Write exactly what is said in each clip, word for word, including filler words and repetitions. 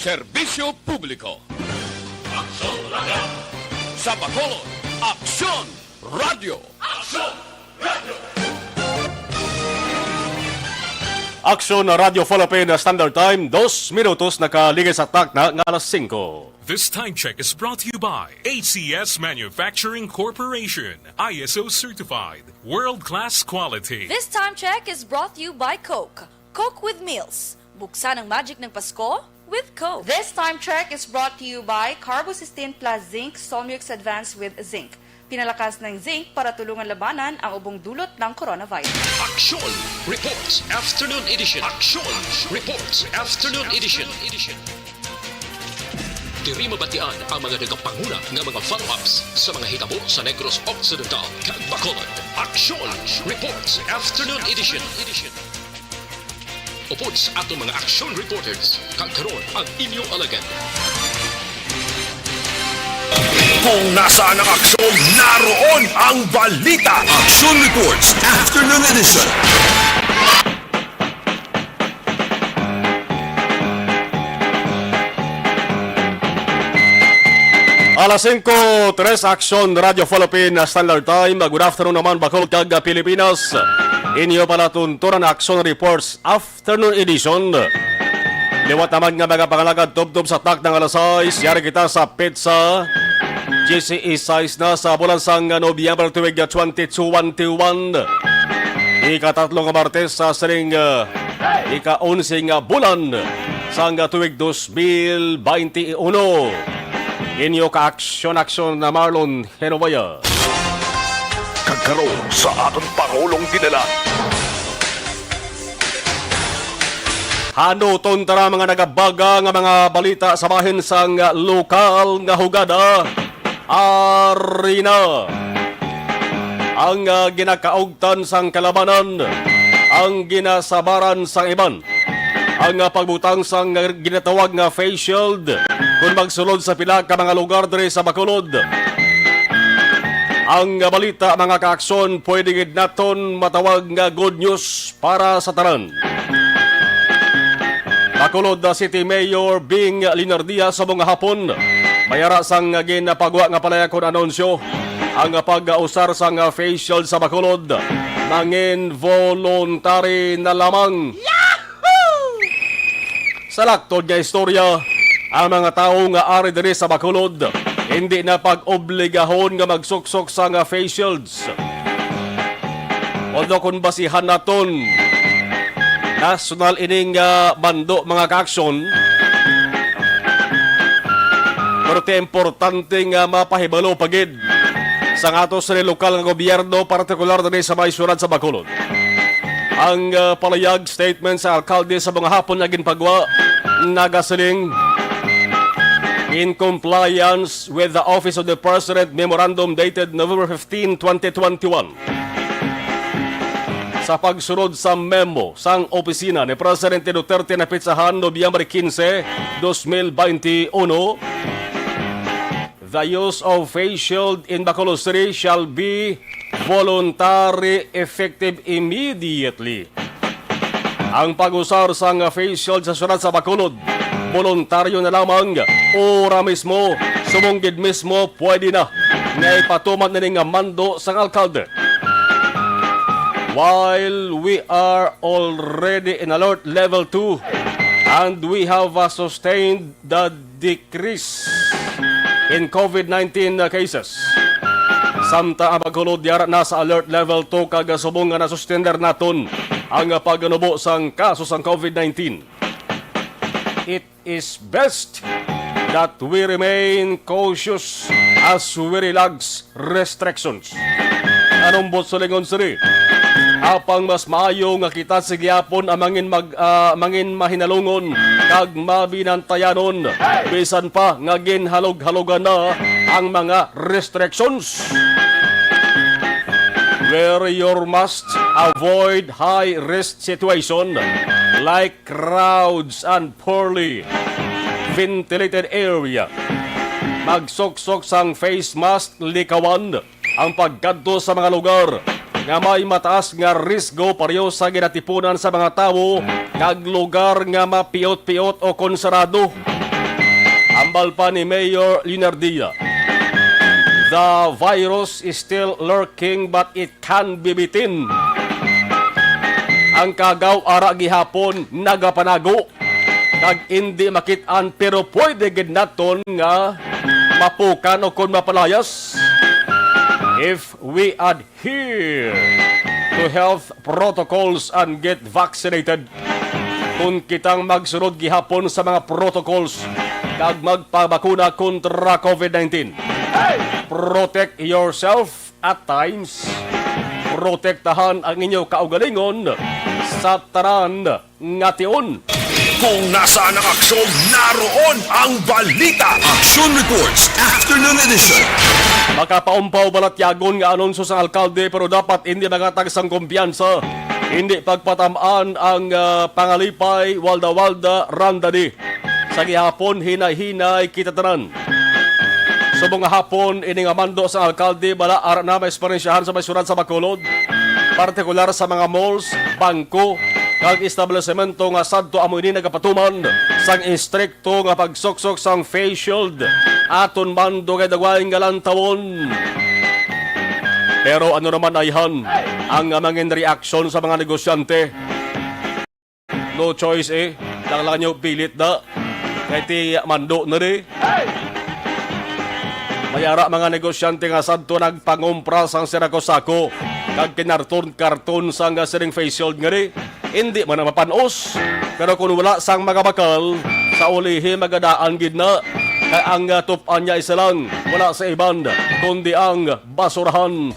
Serbisyo publiko. Aksyon Radio. Sa Bacolod, Aksyon Radio. Aksyon Radio. Aksyon Radio Philippine Standard Time, dos minutos nakaligid sa takna nga alas singko. This time check is brought to you by A C S Manufacturing Corporation, I S O certified, world-class quality. This time check is brought to you by Coke. Coke with meals. Buksan ang magic ng Pasko with Coke. This time check is brought to you by Carbocysteine Plus Zinc Solmux Advanced with Zinc. Pinalakas ng zinc para tulungan labanan ang ubong dulot ng coronavirus. Aksyon Reports Afternoon Edition. Aksyon Reports Afternoon Edition. Diri mabatian ang mga nagapanguna nga mga follow-ups sa mga hitabo sa Negros Occidental kag Bacolod. Aksyon Reports Afternoon Edition. Upod sa aton mga action reporters, kag karon ang inyo alagad. Kung nasaan ang aksyon, naroon ang balita. Action Reports Afternoon Edition. Alas singko, tres, Aksyon Radio Philippine Standard Time. Good afternoon naman, Bacolod kag Pilipinas. Inyo palatuntunan Action Reports Afternoon Edition. Liwat naman nga mga pangalagad, tubtob sa takna nga alas sais, yari kita sa petsa diyes sais na sa bulan sang Nobyembre tuig twenty twenty-one. Ikatatlo nga Martes sa sining, ah, ika-onse nga bulan sang tuig dos mil baynte uno. Inyo ka-aksyon-aksyon na Marlon Genovea. Kag karon sa aton Pangulong Dinala. Hanuton ta na mga nagabaga nga mga balita sa bahin sang lokal nga hugada. Ari na ang, ah, ginakaugtan sang kalabanan, ang ginasabaran sang iban, ang, ah, pagbutang sang ginatawag nga face shield kon magsulod sa pila ka mga lugar diri sa Bacolod. Ang, ah, balita, mga kaaksyon, pwede gid naton matawag nga good news para sa tanan. Bacolod, ah, City Mayor Bing Linardia subong nga hapon, may ara sang ginapagwa nga palayakon anunsyo, ang pag-usar sang face shield sa Bacolod mangin voluntary na lamang. Sa laktod nga istorya, ang mga tawo nga ari diri sa Bacolod hindi na pag-obligahon nga magsuksok sang face shield. Although kung basihan naton, nasyonal ining, ah, bando, mga kaaksyon, pero ti importante nga mapahibalo pa gid sang ato sa lokal nga gobyerno, partikular diri sa may syudad sa Bacolod. Ang, ah, palayag statement sa alkalde sa mga hapon nga ginpagwa nagasiling, in compliance with the Office of the President Memorandum dated November fifteen, twenty twenty-one. Sa pagsunod sa memo sang opisina ni Presidente Duterte na pitsahan Nobyembre quince, dos mil baynte uno, the use of face shield in Bacolod City shall be voluntary, effective immediately. Ang pag-usar sang face shield sa siyudad sa Bacolod, boluntaryo na lamang, ora mismo, subong gid mismo pwede na nga ipatuman ini nga mando sang alkalde. While we are already in alert level two and we have a sustained the decrease in COVID nineteen cases. Samtang ang Bacolod yara na sa alert level two kag subong nga nasustender naton ang pagnubo sang kaso sang COVID nineteen. It is best that we remain cautious as we relax restrictions. Anumbot sa lingon sini, apang mas maayo nga kita sa gihapon ang mangin mag-, ah, mangin mahinalungon kag mabinantayanon, bisan pa nga ginhalog-halogan na ang mga restrictions. Wear your mask, avoid high-risk situation like crowds and poorly ventilated area. Magsuksok sang face mask likawan ang pagkadto sa mga lugar nga may mataas nga risgo pareho sa ginatipunan sa mga tawo kag lugar nga mapiot-piot o kon sarado. Hambal pa ni Mayor Leonardia, "The virus is still lurking but it can be beaten." Ang kagaw ara gihapon nagapanago kag indi makit-an, pero pwede gid naton nga mapukan o kon mapalayas if we adhere to health protocols and get vaccinated. Kung kitang magsunod gihapon sa mga protocols kag magpabakuna kontra COVID nineteen, protect yourself at times. Protektahan ang inyo kaugalingon sa tanan nga tion. Kung nasaan ang aksyon, naroon ang balita. Action Reports, Afternoon Edition. Makapaumpaw balatyagon nga anunsyo sang alkalde, pero dapat hindi magatag sang kumpiyansa. Hindi pagpatamaan ang, ah, pangalipay, walda-walda, randani. Sa gihapon, hinay-hinay kita tanan. Subong nga hapon, ini nga mando sang alkalde, bala ara na maesperyensyahan sa may syudad sa Bacolod, partikular sa mga malls, bangko, kag establisemento nga sadto amo ini nagapatuman sang estrikto nga pagsuksok sang face shield. Aton man dugay-dugay nga lantawon. Pero ano naman ayhan ang mangin reaksyon sa mga negosyante? No choice, eh. Lang lang nyo pilit na. Kay ti mando na di. May ara mga negosyante nga sadto nagpangumpra sang sako-sako kag kinarton-karton sang sining face shield nga di. Hindi man na mapanos. Pero kung wala sang magabakal, sa ulihi magadaan gid na. Kay ang, ah, tup-an niya isa lang, wala sa iban, kundi ang basurahan.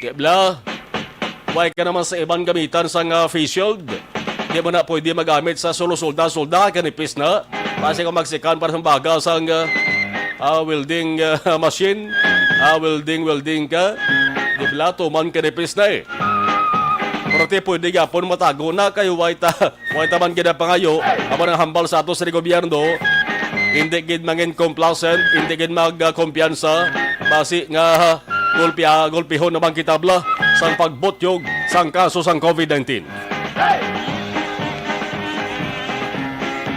Di bala, way ka naman sa iban gamitan sang, ah, face shield. Di mo na pwede magamit sa solo sulda-sulda, kanipis na. Basi kung magsikan para sa baga sang, ah, ah, welding, ah, machine, ah, welding, welding ka. Di bala, tuman kanipis na eh. Pero ti pwede gyapon matago na kay way ta Way ta man gid ang pangayo, amo nang hambal sa ato sa gobyerno, hindi gid mangin complacent, hindi gid mag, ah, kumpiyansa, basi nga, ah, gulpi, ah, gulpihon naman kita bala sang pagbutyog sang kaso sang COVID nineteen.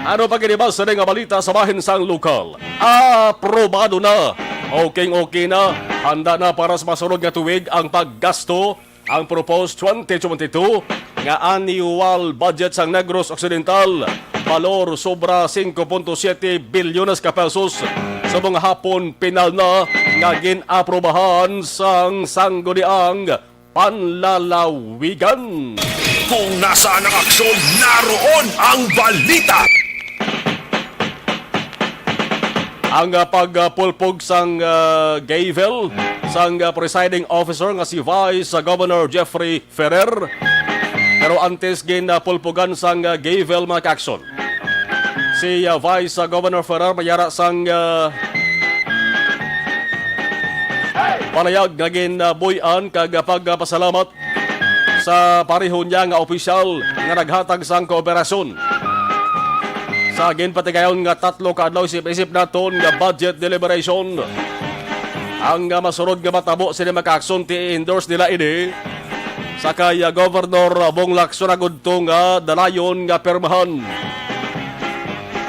Ano pa gid ba sa nga balita sa bahin sang lokal? Aprobado na. Okay, okay na. Handa na para sa masunod nga tuig ang paggasto ang proposed twenty twenty-two nga annual budget sang Negros Occidental, balor sobra singko punto siyete bilyones ka pesos. Subong hapon, pinal na nga gin-aprobahan sang Sangguniang Panlalawigan. Kung nasaan ang aksyon, naroon ang balita. Ang, ah, pagpulpog sang, ah, gavel sang, ah, presiding officer nga si Vice Governor Jeffrey Ferrer. Pero antes ginpulpugan sang, ah, gavel, mga ka-aksyon, si, ah, Vice, ah, Governor Ferrer may ara sang, ah, panayag nga ginbuy-an kag, ah, pagpasalamat sa pareho niya nga opisyal nga naghatag sang kooperasyon. Sa ginpatigayon nga tatlo ka adlaw isip-isip naton nga budget deliberation, ang, ah, masunod nga matabo sini, mga ka-aksyon, ti i-endorse nila ini sa kay, ah, Governor Bong Lacson, agudto nga dalayon nga pirmahan.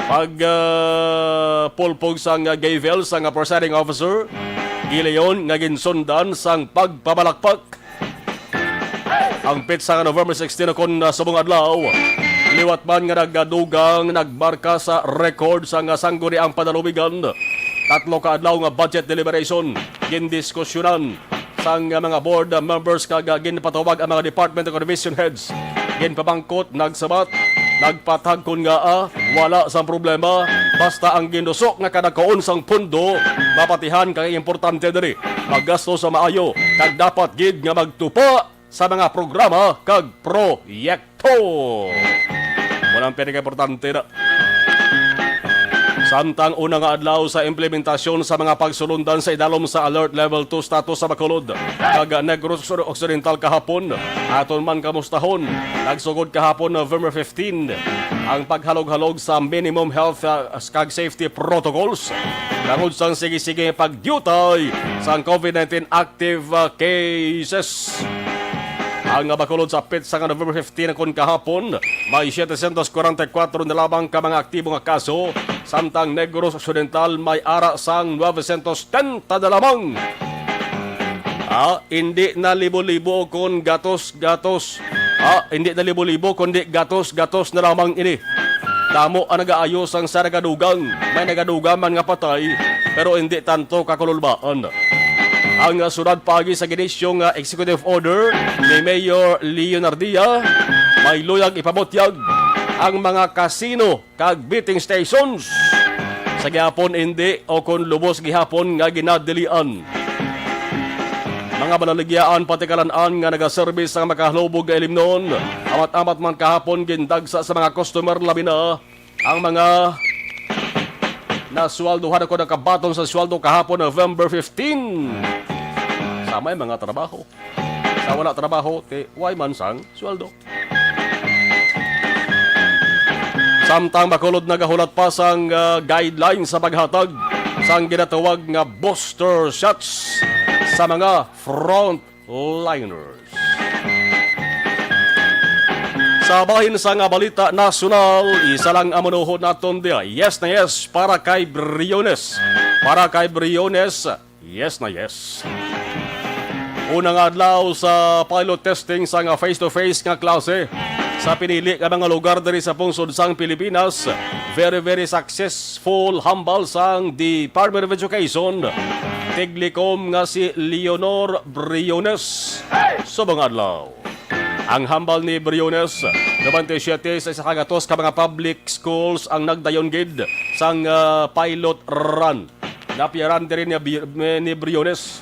Pag, ah, pulpog sang, ah, gavel sang, ah, presiding officer, gilayon nga ginsundan sang pagpabalakpak. Ang petsa nga November sixteen, kon, ah, subong adlaw, liwat man nga nagadugang, nagmarka sa record sang, ah, Sangguniang Panlalawigan. Tatlo ka adlaw nga budget deliberation, gindiskusyonan sang, ah, mga board members kag, ah, ginpatawag ang mga department ug division heads. Ginpamangkot, nagsabat, nagpatag kon ngaa, wala sang problema, basta ang ginduso nga kadagkoon sang pondo mapatihan kay importante diri. Maggasto sa maayo kag dapat gid nga magtupa sa mga programa kag proyekto. Mao na ang pinakaimportante na. Samtang una nga adlaw sa implementasyon sa mga pagsulundan sa idalom sa Alert Level two status sa Bacolod kag Negros Occidental kahapon, aton man kamustahon, nagsugod kahapon, November fifteen, ang paghalog-halog sa minimum health, ah, kag safety protocols tungod sang sige-sige pagdiutay sang COVID nineteen active, ah, cases. Ang Bacolod sa petsa nga November fifteen kon kahapon, may setecientos kwarenta y kuwatro na lamang ka mga aktibo nga kaso, samtang Negros Occidental may ara sang novecientos setenta na lamang. Ah, hindi na libo-libo kon gatos-gatos. Ah, hindi na libo-libo, kundi gatos-gatos na lamang ini. Damo ang nagaayo sang sa nagadugang. May nagadugang man nga patay, pero hindi tanto kakululbaan. Ang, ah, sunod paagi sa ginisyo nga executive order ni Mayor Leonardia, may luyag ipabutyag ang mga kasino kag betting stations sa gihapon hindi o kon lubos gihapon nga ginadilian. Mga balaligyaan, pati kalan-an nga nagaserbi sa makahalubog nga ilimnon, amat-amat man kahapon gindagsa sa mga customer, labi na ang mga nasweldohan ako nakabaton sa sweldo kahapon, November fifteen. Sa may mga trabaho. Sa wala trabaho, ti way man sang sweldo. Samtang Bacolod nagahulat pa sang, ah, guidelines sa paghatag sang ginatawag nga booster shots sa mga frontliners. Sa bahin sang balita nasyonal, isa lang ang manuhod naton diya. Yes na yes para kay Briones. Para kay Briones, yes na yes. Una nga adlaw sa pilot testing sang face-to-face nga klase sa pinili nga mga lugar diri sa pungsod sang Pilipinas. Very, very successful, hambal sang Department of Education. Tiglikom nga si Leonor Briones. Subong adlaw. Ang hambal ni Briones, nobenta y siyete sa isa ka gatos ka mga public schools ang nagdayon gid sang, ah, pilot run. Napiyaran diri ni Bi-, ni Briones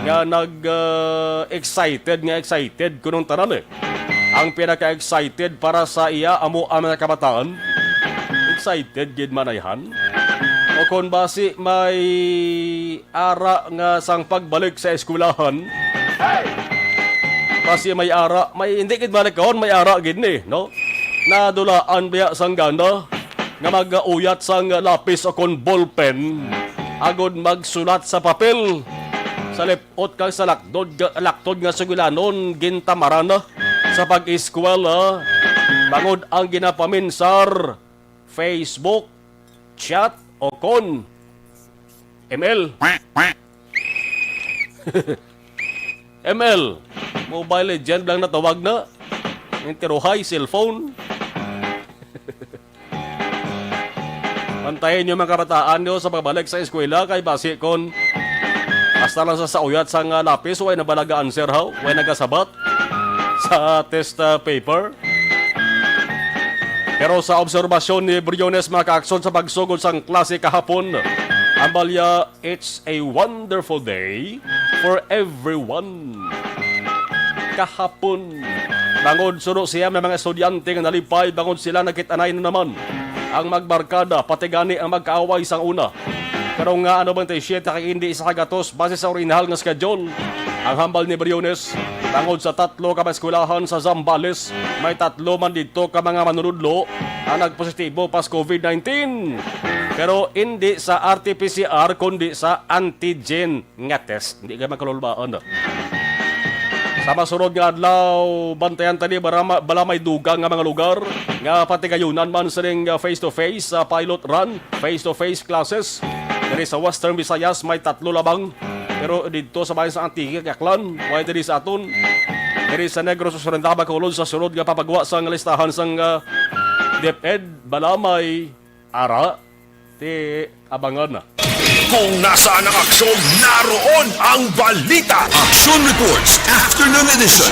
nga nag, ah, excited nga excited kunong tanan, eh. Ang pinaka-excited para sa iya amo ang mga kabataan. Excited gid man ayhan. O kon basi may ara nga sang pagbalik sa eskwelahan. Basi may ara, may hindi gid malikon, may ara gid ni, no? Nadulaan biya sang gana nga mag-uyat sang lapis o kon ballpen agod magsulat sa papel. Sa lip-ot kag sa lakdod, laktod nga sugilanon gintamaran na sa pag-eskwela bangod ang ginapaminsar Facebook, chat, o kon M L. M L. Mobile Legend lang natawag na. Yung tiruhay, cellphone. Pantayin niyo mga kabataan niyo sa pagbalik sa eskwela kay basi kon hasta lang sa sauyat sang lapis, way nabalaga answer haw, way nagasabat sa test, ah, paper. Pero sa obserbasyon ni Briones, mga kaakson, sa pagsugod sang klase kahapon, ang balya, it's a wonderful day for everyone. Kahapon, bangod suno siya may mga estudyante nga nalipay bangod sila nakit-anay na naman ang magbarkada, pati gani ang magkaaway sang una. Pero nga ano bang tayo siyete kay hindi isa ka gatos base sa orihinal nga schedule. Ang hambal ni Briones, bangod sa tatlo ka mga eskwelahan sa Zambales, may tatlo man didto ka mga manunudlo ang nagpositibo pas COVID nineteen. Pero hindi sa R T P C R, kundi sa antigen nga test. Hindi ka magkalulbaan. Sa masunod nga adlaw, bantayan tani bara ma-, bala may dugang nga mga lugar nga patigayunan man sining, ah, face-to-face, ah, pilot run, face-to-face classes. Diri sa Western Visayas, may tatlo lamang. Pero didto sa bayan sa Antique, Aklan, way diri sa aton. Diri sa Negros Occidental, Bacolod, sa sunod nga papagwa sang listahan sang, ah, DepEd, bala may ara ti abangan na. Kung nasaan ang aksyon, naroon ang balita. Action Reports, Afternoon Edition.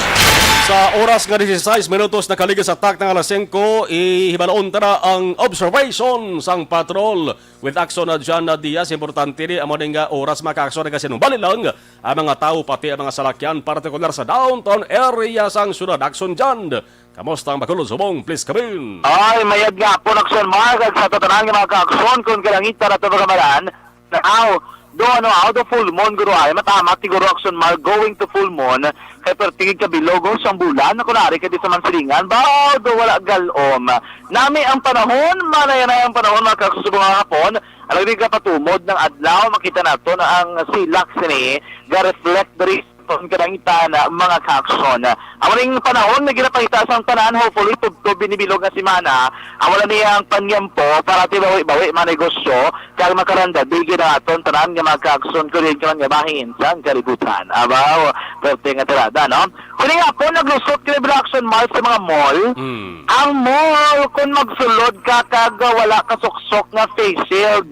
Sa oras nga dieciséis minutos nakaligid sa takna nga alas singko, ihibaloon ta na ang observation sang patrol. With Action na John Diaz, importante ni amo ning, ah, oras, mga ka-aksyon, nagasinumbali lang ang mga tawo, pati ang mga salakyan, partikular sa downtown area sang syudad. Action John, kamusta ang Bacolod subong? Please come in. Ay, mayad nga po, Action Mark, ag sa tanan nga mga ka-aksyon, kung kalangitan at pagkamalan, now, do ano, out of full moon, guro, ay, matamat, siguro, Action Mark, going to full moon, kay pertigig ka bilog, oh, sang bulan, ako nari ka di sa mansilingan, ba, do wala galom. Nami ang panahon, manay-anay ang panahon, mga ka-aksyon, subong nga hapon, ang nagdi ka patumod ng adlaw, makita nato na ang silak sini, ga-reflect diri Ang kanangitan, mga kaaksyon. Amo ning panahon nga ginapangita sang tanan, hopefully, tubtob ini bilog nga semana. Amo na ni ang panyempo para tibawi-bawi mga negosyo, kag makarandad bigi na aton tanan nga mga kaaksyon, kunin ka man nga bahin sang kalibutan. Abaw, perte nga tirada, no? Kini nga po, naglusot kini Black Action Mall sa mga mall. Mm. Ang mall, kung magsulod ka kag wala ka suksok nga face shield,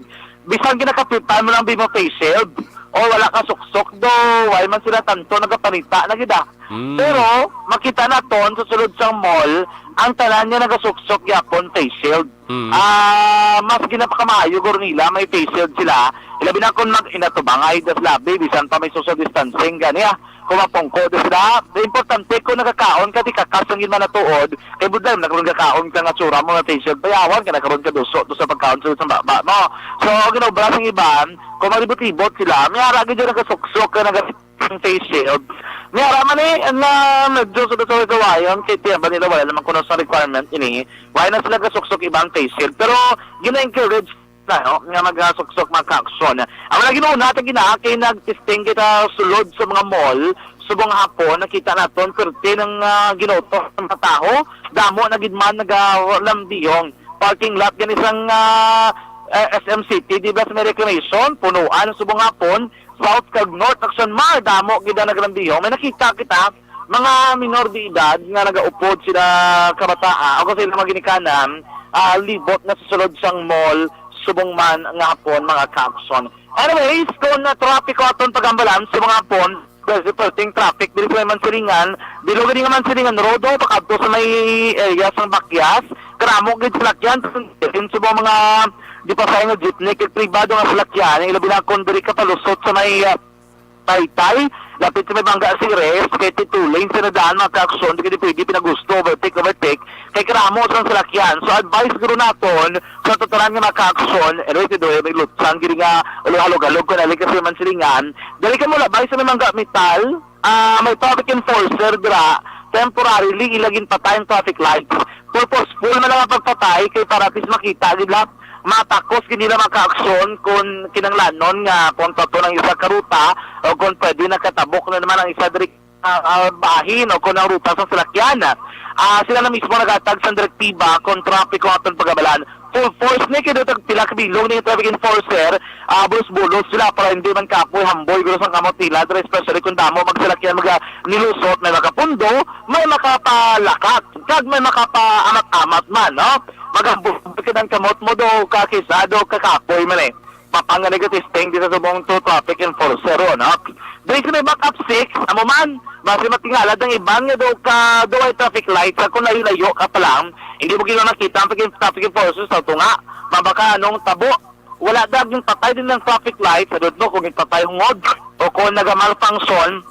bisan ginakapitan mo lang di mo face shield, o wala ka suksok do, why man sila tanto nagapanita na gid ah. Mm. Pero makita naton sa sulod sang mall, ang tanan nga nagasuksok gyapon face shield. Mm. Ah, mas ginapakamaayo guro nila may face shield sila. Ilabi na kung mag-inatubangay das labi, bisan pa may social distancing gani ah. Kung mapungko di sila, importante kung nagakaon ka, di kakas ang gid manatuod, kay budlay na karon gakaon ka nga tsura mo na face shield, bayawan ka na karon ka duso to sa pagkaon sa, sa baba mo. So, ang ginobra sang iban, kung malibot-libot sila, may ara gid dyan nagasuksok ka, nag- face shield. May ara man eh, na medyo sa sa kawayon, kay tiyan ba nila wala naman kuno sa requirement ini. Why na sila gasuksok iban face shield? Pero, gina-encourage na, no, nga magasuksok mga kaaksyon. Ang mga ginuna, ta gina, kay nag-testing kita sulod sa mga mall, subong hapon, nakita naton, perte ng ah, ginuto sa mga taho, damo na gid man nagalambihong. Parking lot gani sang ah, eh, S M City, di ba, sa may reclamation, punuan subong hapon, South kag North Action Mall, damo gid ang naglambihong. May nakita kita, mga minor de edad nga nagaupod sila kabataan, o sa ilang mga ginikanan, ah, libot na sa sulod sang mall, subong man nga hapon, mga kaaksyon. Anyways, kung na traffic ko aton pagambalan sa mga hapon, kasi perting traffic diri sa may Mansilingan, bilog gani nga Mansilingan Road, o, pakadto sa may area sang Bakyas, karamo gid salakyan, din sa mga di pa sa nga jeepney, kag pribado nga salakyan, ilabi na kung diri ka palusot sa may ah, Taytay, lapit sa may Bangga Ceres, kay two lanes sa nadaan, mga kaaksyon, di ka di pwede pinagusto, overtake, overtake, kay karamo sang salakyan. So, advice guro naton sa tatanan nga mga kaaksyon, anyway, si Doy, may lutsang, gini nga, ulo halog-halog ko na, kasi man silingan, dali ka mo labay sa may Mangga Metal, ah, may traffic enforcer dira, temporarily, ila ginpatay ang traffic lights. Purposeful man lang ang pagpatay, kay para at least makita gid lahat matakos gid nila makaaksyon kung kinanglanon nga punta to ng isa ka ruta o kung pwede nakatabok na naman ang isa diri ah, ah, bahin o kung ang ruta sa salakyan. Ah, sila na mismo nagatag sa direktiba kung trapiko aton pagabalan. Full force ni kay daw tag pila ka bilog ni traffic enforcer, ah, bulos-bulos sila para hindi man kapoy hamboy gulo sang kamot nila, especially kung damo magsalakyan mga nilusot, may makapundo, may makapalakat, kag may makapaamat-amat man, no? Magambog ka ng kamot mo do, kakisado, kakapoy man eh. Mapangani ka testing di sa subong to traffic enforcer, no? Diri sa may backup six, amo man, basi matingala ang iban nga do ka do ay traffic light sa kung layo-layo ka pa lang, hindi mo ginaw nakita ang pag- traffic enforcer sa tunga. Mabaka anong tabo? Wala dag yung patay din ng traffic light, sa dudno kung yung patay hungod o kung nagamalfunction.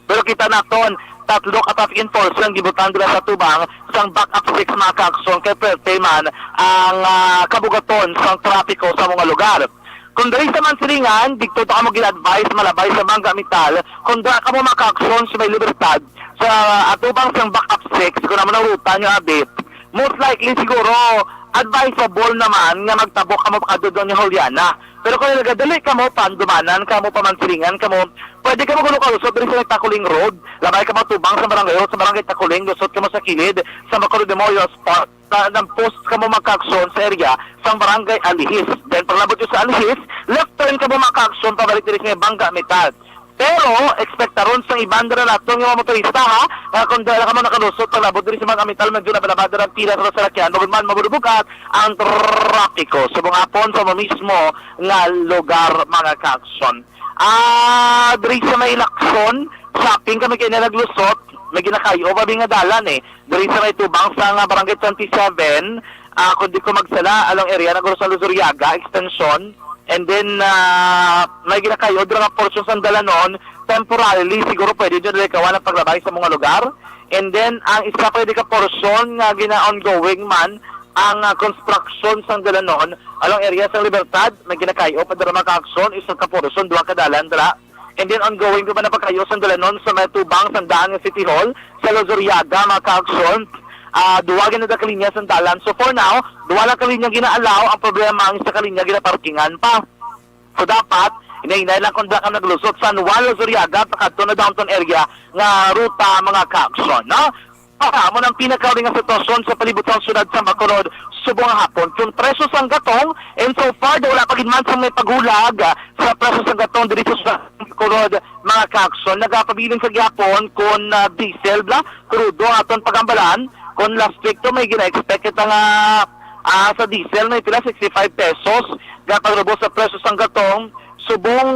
Pero kita naton, tatlo ka traffic enforcer ang gibutang dira sa tubang sang backup six mga kaaksyon kay perte man ang ah, kabugaton sang trapiko sa mga lugar. Kung diri sa Mansilingan, dito to kamo gin-advise malabay sa Mangga Metal. Kung dira kamo makaaksyon sa may Libertad, sa atubang sang backup six, kung amo nang ruta nyo abi, most likely siguro advisable naman nga magtabok kamo pa kadto ni Juliana. Pero kung nagadali kamo, pandumanan kamo, pamansilingan kamo, pwede kamo gulo kalusot diri sa may Takuling Road. Labay kamo tubang sa barangay sa barangay Takuling, lusot kamo sa kilid sa Macario de Moyos Park. Sa nang post kamo makaaksyon sa area sang barangay Alihis. Then paglabot nyo sa Alihis, left turn kamo makaaksyon pabalik diri sa may Bangga Metal. Pero ekspektaron sang iban dira nato nga mga motorista ha, nga kung dala kamo nakalusot paglabot diri sa mga metal, medyo nabalabada ang pila sa salakyan, bukod man mabubugat ang trapiko sa mga hapon sa mismo nga lugar, mga kaaksyon. Ah, diri sa may Lacson, shopping kami kay na naglusot, may ginakayo pa nga dalan eh. Diri sa may tubang sa nga barangay twenty-seven, ah, kung di ko magsala, along area na guro sa Luzuriaga extension. And then ah, may ginakayo dira nga portion sa dalanon, temporarily siguro pwede dyan diri kawan ang paglabay sa mga lugar. And then ang isa pa di ka portion nga gina-ongoing man ang ah, construction sa dalanon along area sa Libertad, may ginakayo pa dira mga kaaksyon, isa ka portion, duha ka dalan dira. And then ongoing pa man ang pagkayo sa dalanon sa may tubang sa daan nga City Hall sa Luzuriaga, mga kaaksyon. Ah, duwa gina ka linya sa dalan. So for now, duwa lang ka linya gina-allow. Ang problema, ang isa ka linya ginaparkingan pa. So dapat Hinay-hinay lang kung diha ka naglusot sa San Juan, Luzuriaga, pakadto na downtown area nga ruta, mga ka-aksyon, no? Ah, amo nang pinakauli nga sitwasyon sa palibot sang syudad sa Bacolod subong nga hapon. Kung presyo sang gatong, and so far, wala pa gid man sang may paghulag, ah, sa presyo sang gatong diri sa syudad sa Bacolod, mga ka-aksyon. Nagapabilin sa gihapon kung, ah, diesel, bla, krudo ang aton pagambalan. Kung last week to, may gina-expect kita nga, ah, sa diesel, may pila, sixty-five pesos. Gapagrubos sa presyo sang gatong, subong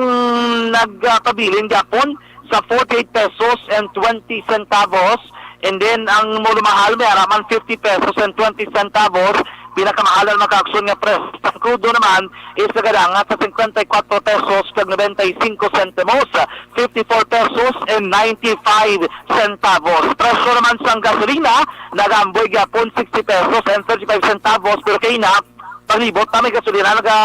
nagapabilin gapon sa forty-eight pesos and twenty centavos. And then, ang mulo mahal, may ara man fifty pesos and twenty centavos. Pinakamahal ang mga ka-aksyon nga presyo sang krudo naman is nagadangat sa fifty-four pesos kag ninety-five centavos, fifty-four pesos and ninety-five centavos. Presyo naman sang gasolina, nagaamboy gyapon sixty pesos and thirty-five centavos, pero kay na, palibot na may gasolina naga,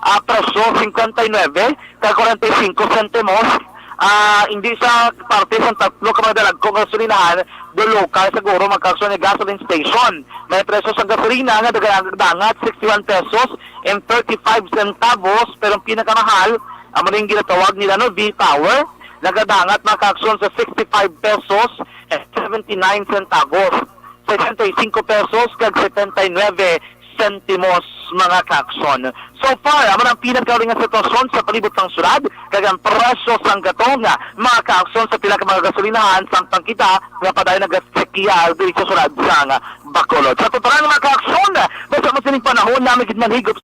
ah, presyo fifty-nine kag forty-five centavos. Ah, hindi sa parte sa tatlo ka mga dalagko nga gasolinahan, do lokal siguro, mga ka-aksyon, nga gasoline station. May presyo sa gasolina nga nagadangat sixty-one pesos and thirty-five centavos, pero ang pinakamahal, amo ning ginatawag nila, no, V-Power, nagadangat, mga ka-aksyon, sa sixty-five pesos and seventy-nine centavos, sesenta y cinco pesos kag setenta y nueve sentimos, mga ka-aksyon. So far, amo ang pinakauli nga sitwasyon sa palibot sang syudad, kag ang presyo sang gatong, mga ka-aksyon, sa pila ka mga gasolinahan, sang pangkita nga padayon nagasekyal diri sa syudad sang Bacolod. Sa tuturan, mga ka-aksyon, basta mo sining panahon, namin gid manhigop.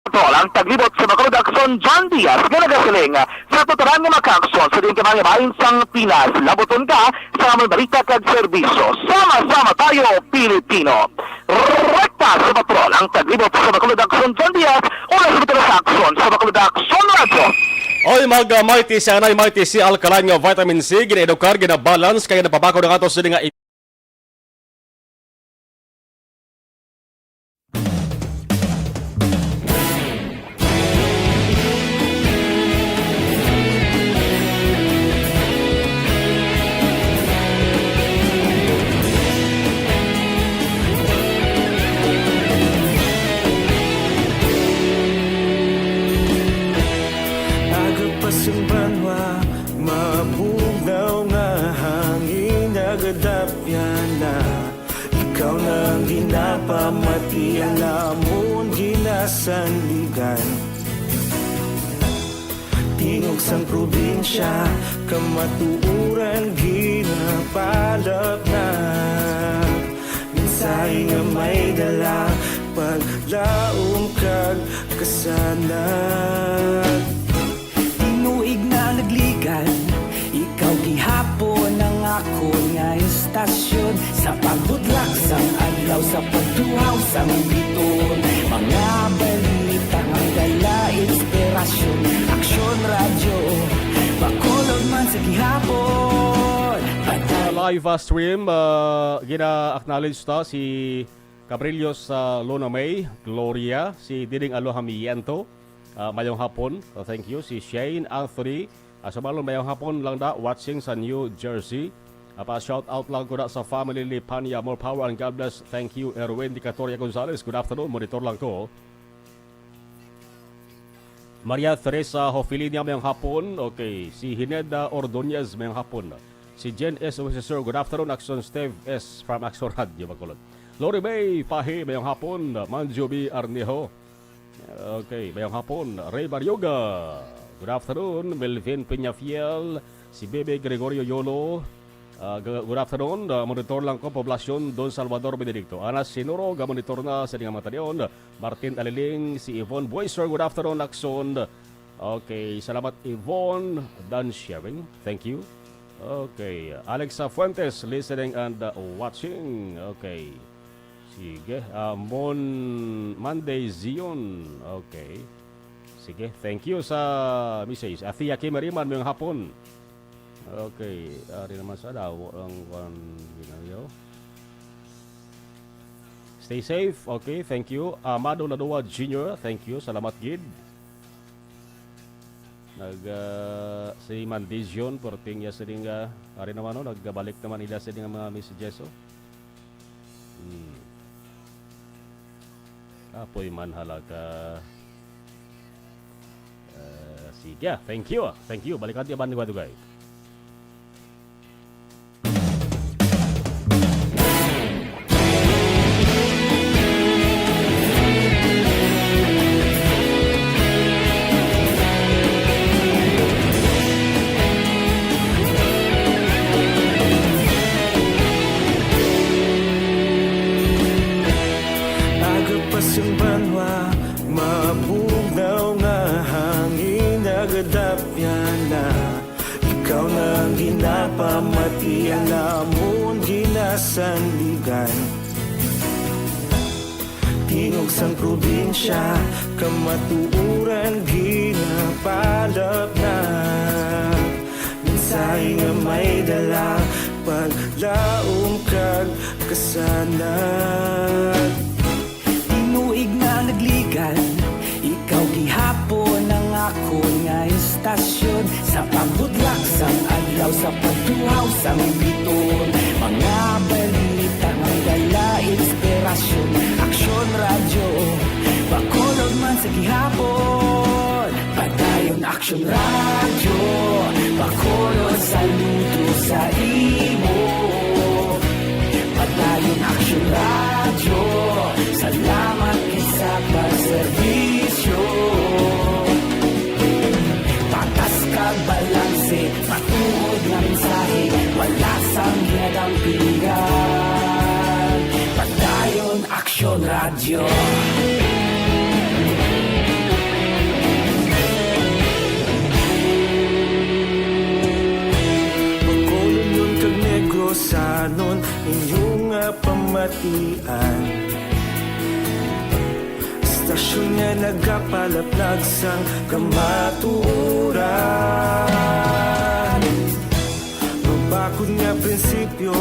Patrol ang taglibot sa Bacolod Aksyon, John Diaz, nga nagasiling sa tuturan nga mga ka-aksyon sa diin ka man nga bahin sang Pinas. Labuton ka sa among balita kag serbisyo. Sama-sama tayo, Pilipino. Rekta sa patrol ang taglibot sa Bacolod Aksyon, John Diaz, una sa Bacolod Aksyon, sa Bacolod Aksyon Radyo. Oy, mag-, ah, Mighty C, anay Mighty C, alkaline nga vitamin C, gina-edukar, gina-balance, kaya napabako na nga to sa nga Aga pa sang banwa, mabugnaw nga hangin, nagadapyan na. Ikaw na ang ginapamati, ang amon ginasandigan. Tingog sang probinsya, kamatuoran ginapalap na. Mensahe nga may dala, paglaom kag kasanag. Tinuig na nagligan, ikaw gihapon ang akon nga istasyon. Sa pagbudlak sang adlaw, sa pagtuhaw sang biton, mga balita nga dala inspirasyon. Aksyon Radyo, Bacolod man sa gihapon. Pata- Live, ah, stream, ah, gina-acknowledge ta si Cabrillos, ah, Luna May, Gloria, si Diding Aloha Miento, ah, mayong hapon. Ah, thank you. Si Shane Anthony, ah, sa balon, mayong hapon lang da, watching sa New Jersey. Ah, pa-shout out lang ko na sa family ni Panya. More power and God bless. Thank you, Erwin Dicatoria Gonzalez. Good afternoon. Monitor lang ko. Maria Teresa Hofilinia, mayong hapon. Okay. Si Hineda Ordonez, mayong hapon. Si Jen S. Officer, good afternoon. Action Steve S. from Action Radio, Bacolod. Lori May Pahi, mayong hapon. Manjo B. Arnejo. Okay, mayong hapon. Ray Barioga, good afternoon. Melvin Peñafiel, si Bebe Gregorio Yolo, ah, g-, good afternoon. Ah, monitor lang ko, Poblacion Don Salvador Benedicto. Ana Sinuro, ga-monitor na sa ining mga talion. Martin Aliling, si Yvonne Boyser, good afternoon, Action. Okay, salamat, Yvonne. Done sharing. Thank you. Okay, Alexa Fuentes, listening and, uh, watching. Okay. Sige, ah, Mon-, Monday Zion. Okay. Sige, thank you sa message. Athea Kimeriman, mayong hapon. Okay, ari naman sa daw ang kwan, ginayo. Stay safe. Okay, thank you. Amado Ladua Junior, thank you. Salamat gid. Nag, ah, si Mandizion, porting ya sining, ah, ari naman, no, nagbalik naman ila sining mga messages, oh. Hmm. Apoy man halaka. Ah, sige, ah. Thank you, ah. Thank you. Balikan ti Aban Dugay-Dugay. Aga pa sing banwa, mabugnaw nga hangin, nagadapyan na. Ikaw na ang ginapamati, ang amon ginasandigan. Tingog sang probinsya, kamatuoran ginapalapnat. Mensahe nga may dala, paglaom kag kasanag. Tinuig na nagligan, ikaw gihapon ang akon nga istasyon. Sa pagbutlak sang adlaw, sa pagtuhaw sang biton, mga balita may dala inspirasyon. Aksyon Radyo, Bacolod man sa gihapon. Padayon Aksyon Radyo, Bacolod, saludo sa imo. Padayon Aksyon Radyo, salamat gid sa pagserbisyo. Patas kag balanse, matuod nga mensahe, wala sang ginadampigan. Padayon Aksyon Radyo. Bacolodnon kag Negrosanon, inyo nga pamatian. Istasyon nga nagapalaplag sang kamatuoran. Mabakod nga prinsipyo,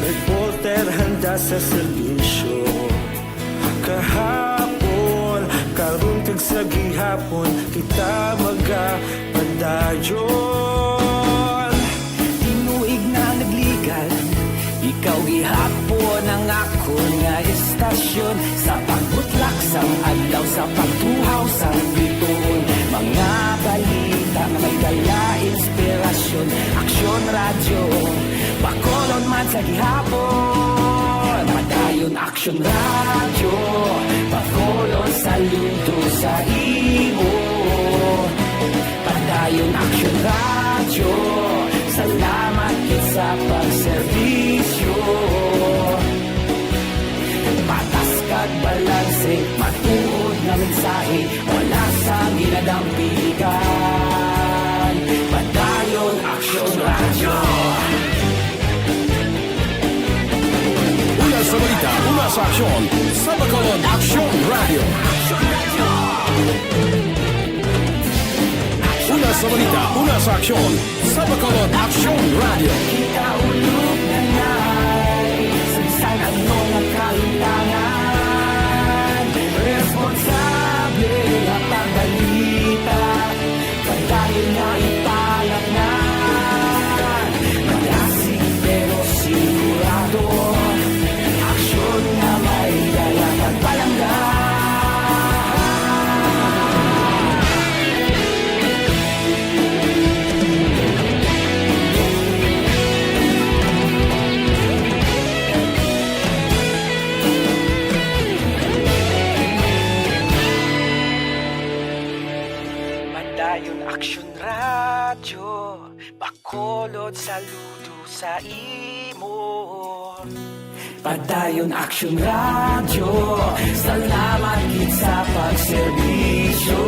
reporter handa sa serbisyo. Kahapon, karon kag sa gihapon, kita magapadayon. Tinuig na nagligan, ikaw gihapon ang akon nga istasyon. Sa pagbutlak sang adlaw, sa pagtuhaw sang biton, mga balita nga may dala inspirasyon. Aksyon Radyo, Bacolod man sa gihapon. Padayon Aksyon Radyo, Bacolod, saludo sa imo. Padayon Aksyon Radyo, salamat gid sa pagserbisyo. Patas kag balanse, matuod nga mensahe, wala sang ginadampigan. Padayon Aksyon Radyo. Una sa balita, una sa aksyon, sa Bacolod Aksyon Radyo. Una sa balita, una sa aksyon, sa Bacolod Aksyon Radyo. Kita ulog na ngay, sa bisan ano nga kalimtangan, responsable nga pagbalita. Padayon nga ipalapngan, malasig pero sigurado. Aksyon nga may dala kag palangga. Padayon Aksyon Radyo, Bacolod, saludo sa imo. Padayon Aksyon Radyo, salamat gid sa pagserbisyo.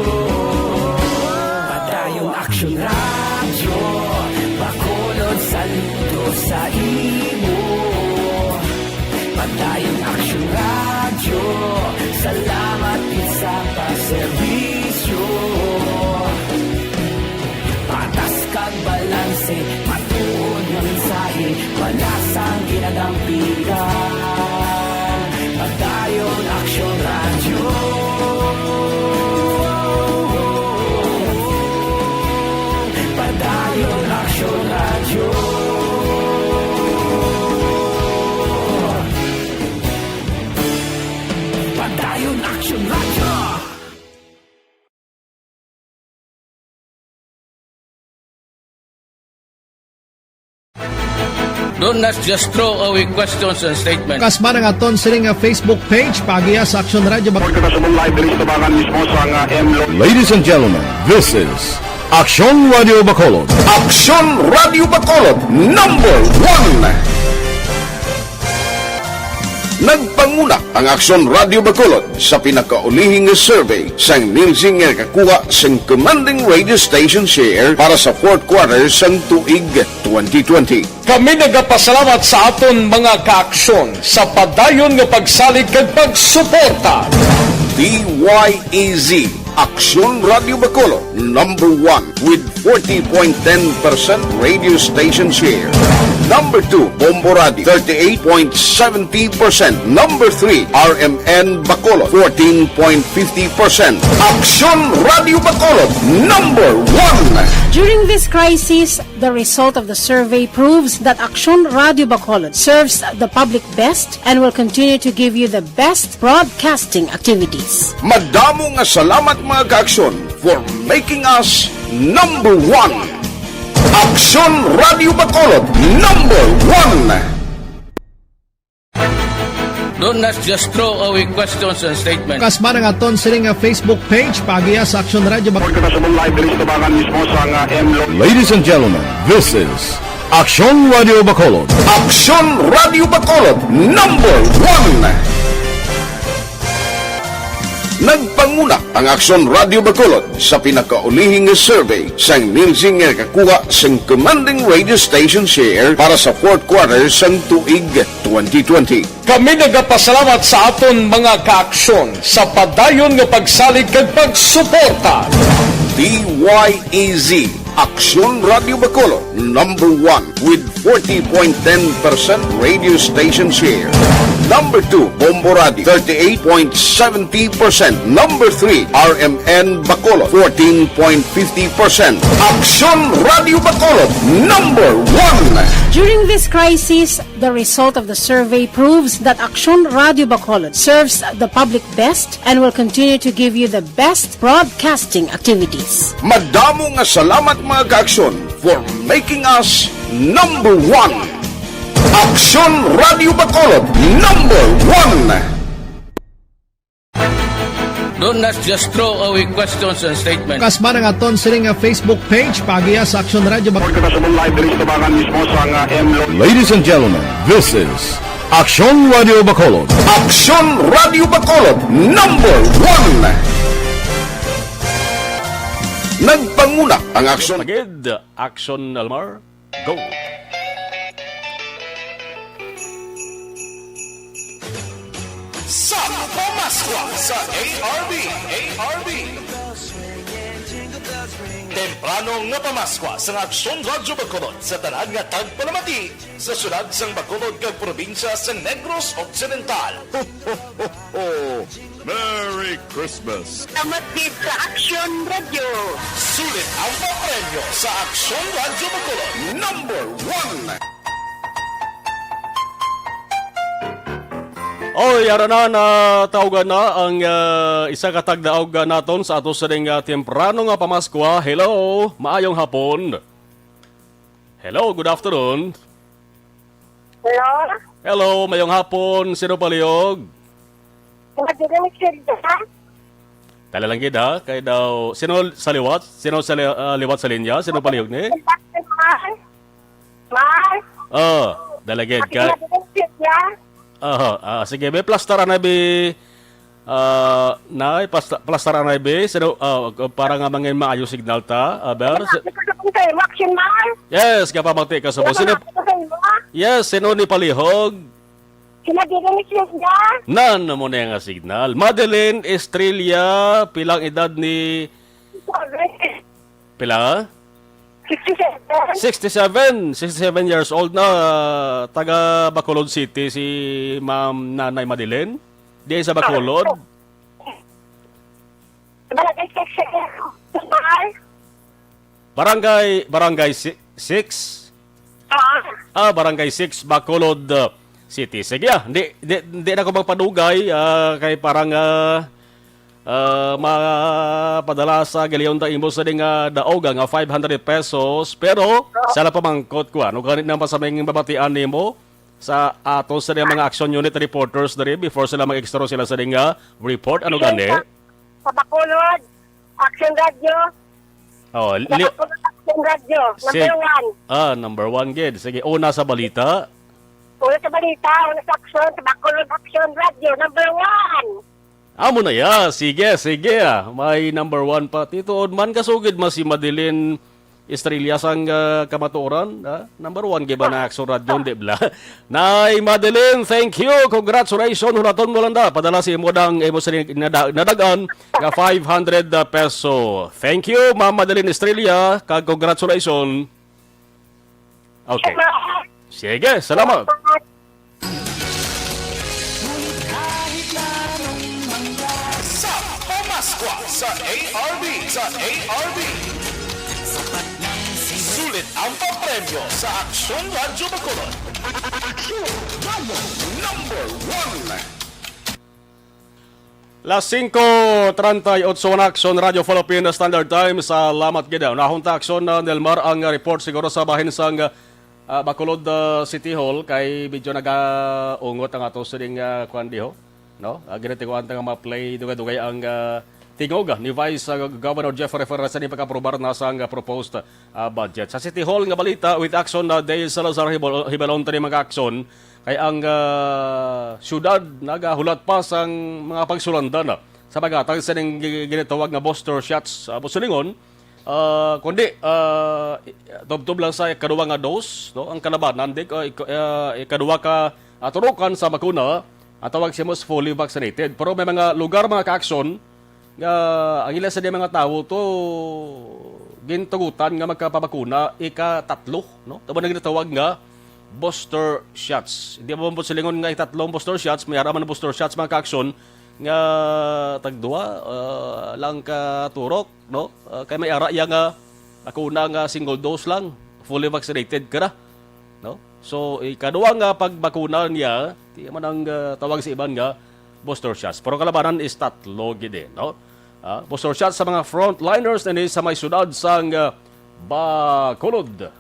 Padayon Aksyon Radyo, Bacolod, saludo sa imo. Padayon Aksyon Radyo, salamat gid sa pagserbisyo. Yung Action Radyo. Do not just throw away questions and statements. Kasman ang aton sining nga Facebook page, pagiya sa Action Radio Bac- Report na sa Mumbai, Bilis Tabangan mismo sa nga M Lo- Ladies and gentlemen, this is Action Radio Bacolod. Action Radio Bacolod, number one. Nagpanguna ang Aksyon Radyo Bacolod sa pinakaulihing nga survey sang Nielsen nga nakakuha sang commanding radio station share para sa fourth quarter sang tuig twenty twenty. Kami nagapasalamat sa aton mga kaaksyon sa padayon nga pagsalig kag pagsuporta. D Y E Z, Aksyon Radyo Bacolod, number one with forty point ten percent radio station share. Number two, Bombo Radio, thirty-eight point seventy percent. Number three, R M N Bacolod, fourteen point fifty percent. Aksyon Radio Bacolod, number one. During this crisis, the result of the survey proves that Aksyon Radio Bacolod serves the public best and will continue to give you the best broadcasting activities. Madamo nga salamat, mga kaaksyon, for making us number one. Aksyon Radio Bacolod, number one. Do not just throw away questions and statements. Kasman ang aton sining nga Facebook page, pagiya sa Aksyon Radio Bac- Report na sa Mumbai, Bilis Tabangan mismo sa nga M Lo- Ladies and gentlemen, this is Aksyon Radio Bacolod. Aksyon Radio Bacolod, number one. Nagpanguna ang Aksyon Radio Bacolod sa pinakaulihing nga survey sang Nielsen nga nakakuha sang commanding radio station share para sa fourth quarter sang tuig twenty twenty. Kami nagapasalamat sa aton mga kaaksyon sa padayon nga pagsalig kag pagsuporta. D Y E Z, Aksyon Radio Bacolod, number one with forty point ten percent radio station share. Number two, Bombo Radio, thirty-eight point seventy percent. Number three, R M N Bacolod, fourteen point fifty percent. Aksyon Radio Bacolod, number one. During this crisis, the result of the survey proves that Aksyon Radio Bacolod serves the public best and will continue to give you the best broadcasting activities. Madamo nga salamat, mga kaaksyon, for making us number one. Aksyon Radio Bacolod, number one. Do not just throw away questions and statements. Kasman ang aton sining nga Facebook page, pagiya sa Aksyon Radio Bac- Report na sa Mumbai, Bilis Tabangan mismo sa nga M Lo- Ladies and gentlemen, this is Aksyon Radio Bacolod. Aksyon Radio Bacolod, number one. Nagpanguna ang Aksyon. Agad, Aksyon Almar. Go! Sa Pamaskwa sa A R B, A R B. Temprano nga pamaskwa sa Aksyon Radyo Bacolod sa tanan nga tagpalamati sa syudad sang Bacolod kag probinsya sa Negros Occidental. Ho, ho, ho, ho! Merry Christmas! Salamat gid sa Aksyon Radyo. Sulit ang papremyo sa Aksyon Radyo Bacolod. Number one. Oy, ara na, natawgan na ang, ah, isa ka tagdaog, ah, naton sa ato sining, ah, temprano nga pamaskwa. Hello, maayong hapon. Hello, good afternoon. Hello? Hello, mayong hapon. Sino palihog? Mga dili ni Silvia. Dali lang gid, ha? Kay daw, sino sa liwat? Sino sa li-, ah, liwat sa linya? Sino palihog ni? Mar? Mar? Oh, dali gid. Kay mga dili ni Silvia. Aha, ah, sige, may plastar anay bi, ah, nay, plastar, plastar anay bi. Sino, ah, para nga mangin maayo signal ta, aber. Ano, ano, ano, ano, ano, Action, Mar? Yes, kapamati ka sa mo. Sino? Ano, ano, ano, ano? Yes, sino ni palihog? Sila dili ni Silvia. Nan mo na nga signal. Madeline Estrella, pilang edad ni, pila? Sixty-seven. Sixty-seven, sixty-seven years old na, ah, taga Bacolod City si Ma'am Nanay Madeline. Di sa Bacolod. Barangay six. Barangay, Barangay si-, six? Ah. Ah, Barangay six, Bacolod, uh, City. Sige, ah, di, di, di na ko magpadugay, ah, kay parang, ah, ah, mapadala sa giliyon ta imo sa ding, ah, daog, ah, nga five hundred pesos. Pero, sa la pamangkot ko, ano gani naman sa may babatian nimo sa ato sa ding mga action unit reporters diri before sila mag-extra sila sa ding, ah, report? Ano gani? Sa, sa Bacolod, Action Radio. Oh, Sa li- Bacolod, Action Radio. Number Si- one. Ah, number one gid. Sige, una sa balita. Una sa balita, una sa action, sa Bacolod Action Radio, number one. Amo na ya. Sige, sige, ah. May number one pa. Tituod man, kasugid mas si Madeline Estrella sang, ah, kamatuoran, ah. Number one gid ba na action radio, di bala? Nay Madeline, thank you. Congratulations. Hulaton mo lang da. Padala si imo dang imo sa nada-, nadagan nga five hundred peso. Thank you, Ma'am Madeline Estrella. Kag congratulations. Okay. Sige, salamat. Sa Pamaskwa sa A R B, sa A R B. Sulit ang papremyo sa Aksyon Radyo Bacolod. Aksyon Radyo number one. Las singko treinta y ocho na Aksyon Radyo Philippine Standard Time. Salamat gid. Unahon ta, Aksyon, na Nelmar ang report siguro sa bahin sang, ah, Bacolod, ah, City Hall kay medyo nagaungot ang ato sining, ah, kwan diho, no? Ah, ginatiguan ta nga ma-play dugay-dugay ang, ah, tingog ni Vice, ah, Governor Jeffrey Ferrer sa pag-aprobar na sang, ah, proposed, ah, budget. Sa City Hall nga balita, with Aksyon na Dale Salazar Hibal-, Hibalon, tani mga Aksyon, kay ang, ah, syudad nagahulat pa sang mga pagsulanda na sa paghatag sa ning gi-, ginatawag nga booster shots, ah, busilingon, ah, kundi, ah, i-, tubtob lang sa ikaduha nga dose, no? Ang kalabanan, di, ah, ik-, ah, ikaduha ka, ah, turukan sa bakuna, ang tawag siya mo is fully vaccinated. Pero may mga lugar, mga ka-aksyon, nga ang ila sa mga tawo to gintugutan nga magkapabakuna ikatatlo, no? Tama na ginatawag nga booster shots. Hindi mo po silingon nga itatlong booster shots, may ara man booster shots, mga ka-aksyon, nga tagduwa, ah, lang ka turok, no? Ah, kay may ara iya nga bakuna nga single dose lang, fully vaccinated ka na, no? So, ikaduha nga pagbakuna niya, di man ang, ah, tawag sa iban nga booster shots. Pero kalabanan is tatlo gid, eh, no? Ah, booster shots sa mga frontliners na sa may syudad sang, ah, Bacolod.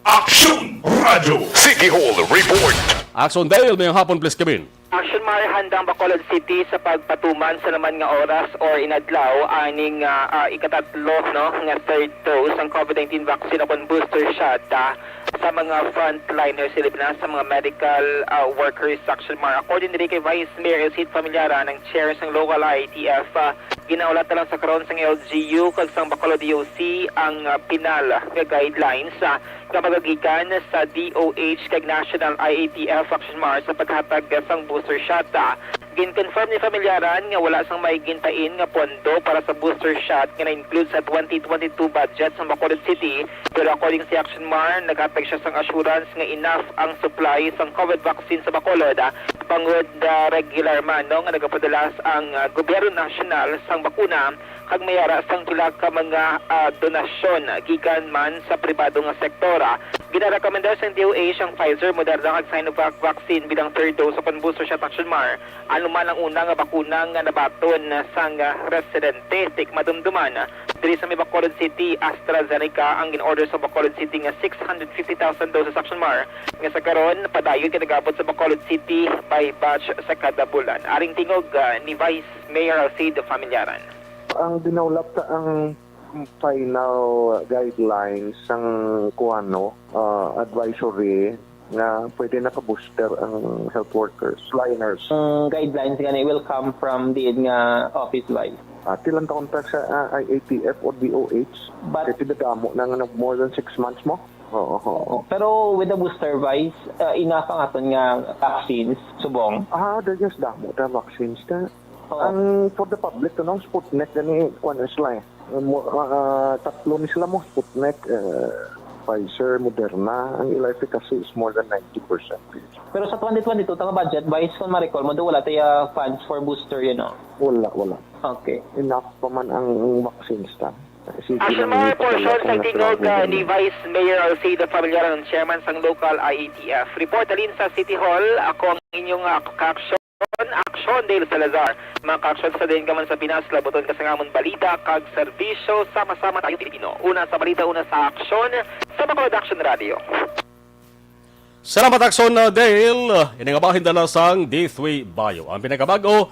Aksyon Radyo City Hall Report. Aksyon Dale, may hapon, please, Kevin. Action Mar, handang Bacolod City sa pagpatuman sa naman nga oras or inadlaw aning, ah, ah, ikatatlo, no, nga third dose ang COVID nineteen vaccine o kon booster shot, ah, sa mga frontliners, ilabi na sa mga medical, ah, workers. Action Mar, according diri kay Vice Mayor Elcid Familiaran, ang chair sang local I A T F, ah, ginahulat na lang sa karon sang L G U kag sang Bacolod D O C ang, ah, pinal nga guidelines, ah, nga magagikan sa D O H kag National I A T F Action Mar sa paghatag sang booster shot. Gin-confirm ni Familiaran nga wala sang may gintain nga pondo para sa booster shot nga na-include sa twenty twenty-two budget sa Bacolod City, pero according sa Action Mar, naghatag siya sang assurance nga enough ang supply sang COVID vaccine sa Bacolod, ah, bangod, ah, regular man, no, nga nagapadala ang, ah, gobyerno nasyonal sang bakuna kag may ara sang pila ka mga, ah, donasyon gikan man sa pribado nga sektor. Ginarekomendar sang D O H ang Pfizer, Moderna kag Sinovac vaccine bilang third dose o kon booster shot, Action Mar, anuman ang una nga bakuna nga nabaton sang, ah, residente. Tik madumduman, diri sa may Bacolod City, AstraZeneca ang gin-order sa Bacolod City nga six hundred fifty thousand doses, Action Mar, nga sa karon padayon nga nag-abot sa Bacolod City by batch sa kada bulan. Aring tingog, ah, ni Vice Mayor Alcido Familiaran. Ang dinawlap ta ang final guidelines sang kuwano, ah, advisory nga pwede naka-booster ang health workers, liners. Ang guidelines gani will come from diin nga office, Vice? Ah, tilang taon ta sa, ah, I A T F or D O H. But Kaya pinadamo na nga nag more than six months mo. Oo, oo. Oo. Pero with the booster, Vice, uh, enough ang aton nga vaccines subong? Ah, there's just damo ta vaccines ta. Oo. Ang for the public, no, Sputnik gani, kuwan na sila eh. Mo, ah, tatlo ni sila mo, Sputnik, eh, Pfizer, Moderna. Ang ila efficacy is more than ninety percent. Pero sa twenty twenty-two, tanga budget, Vice, kung ma-recall mo, do wala tayo funds for booster, you know? Wala, wala. Okay. Enough pa man ang vaccines ta. Action Mar, portion sa tingog, ah, ni Vice Mayor Alcedo Familiar, ang chairman sang local I A T F. Report halin sa City Hall, ako ang inyong, ah, kaaksyon, Aksyon Dale Salazar. Mga kaaksyon, sa dayon ka man sa Pinas, labuton ka sang amon balita kag serbisyo. Sama-sama tayo, Pilipino. Una sa balita, una sa aksyon, sa Bacolod Action Radio. Salamat, Aksyon, uh, Dale. Ini nga bahin dala sang D three Bio. Ang pinakabag-o,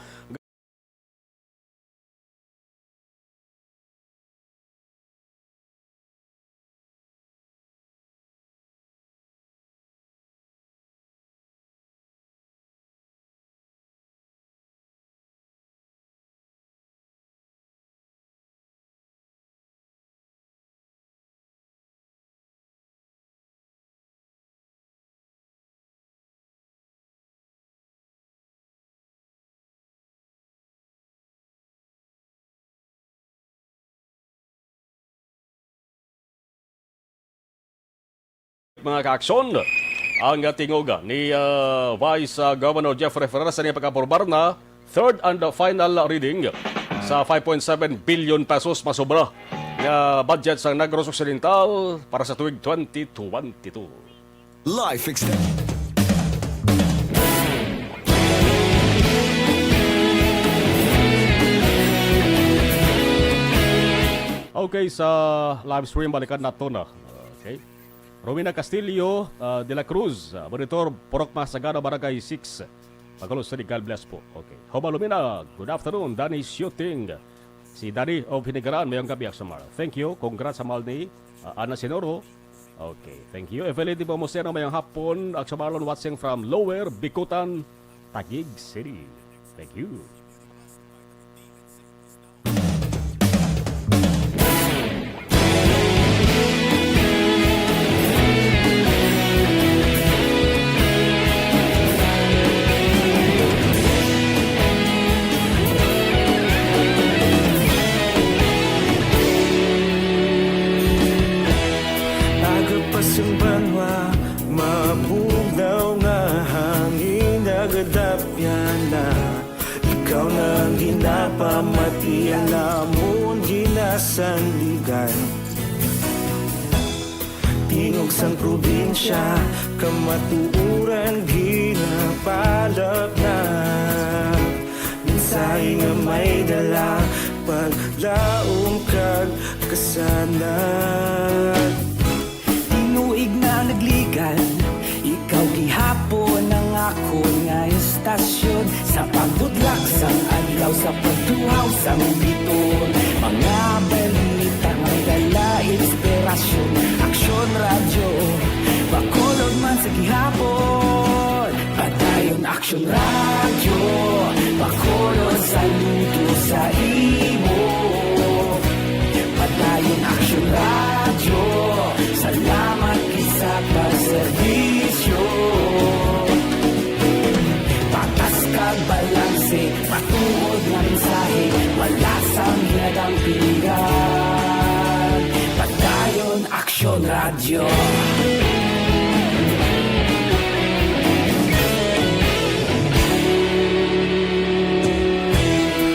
Mga kaaksyon, ang tingog ni, ah, Vice, ah, Governor Jeffrey Ferrer sa niyang pag-aprobar na third and final reading sa five point seven billion pesos masobra nga budget sa Negros Occidental para sa tuig twenty twenty-two. Life Extend. Okay, sa live stream, balikan nato na. Okay. Romina Castillo, ah, de la Cruz, ah, Monitor, Purok Masagana, Barangay six, Bacolod City. God bless po. Okay. Hoba Lumina, good afternoon. Danny Shooting. Si Danny of Hinigaran, mayong gabi, Aksyon Mar. Thank you. Congrats sa mahal ni, ah, Ana Sinoro. Okay, thank you. Evelyn Dipomuceno, mayong hapon. Aksyon Mar, watching from Lower Bicutan, Taguig City. Thank you. Aga pa sang banwa, mabugnaw nga hangin nagadapyan na. Ikaw na ang ginapamati, ang amon ginasandigan. Tingog sang probinsya, kamatuoran ginapalapnap. Mensahe nga may dala, paglaom kag kasanag. Tinuig na nagligan, ikaw gihapon ang akon nga estasyon. Sa pagbudlak sang adlaw, sa pagtuhaw sang biton, mga balita may dala inspirasyon. Aksyon Radyo, Bacolod man sa gihapon. Padayon Aksyon Radyo, Bacolod, saludo sa imo. Padayon Aksyon Radyo, salamat gid sa pagserbisyo. Patas kag balanse, matuod nga mensahe, wala sang ginadampigan. Padayon Aksyon Radyo.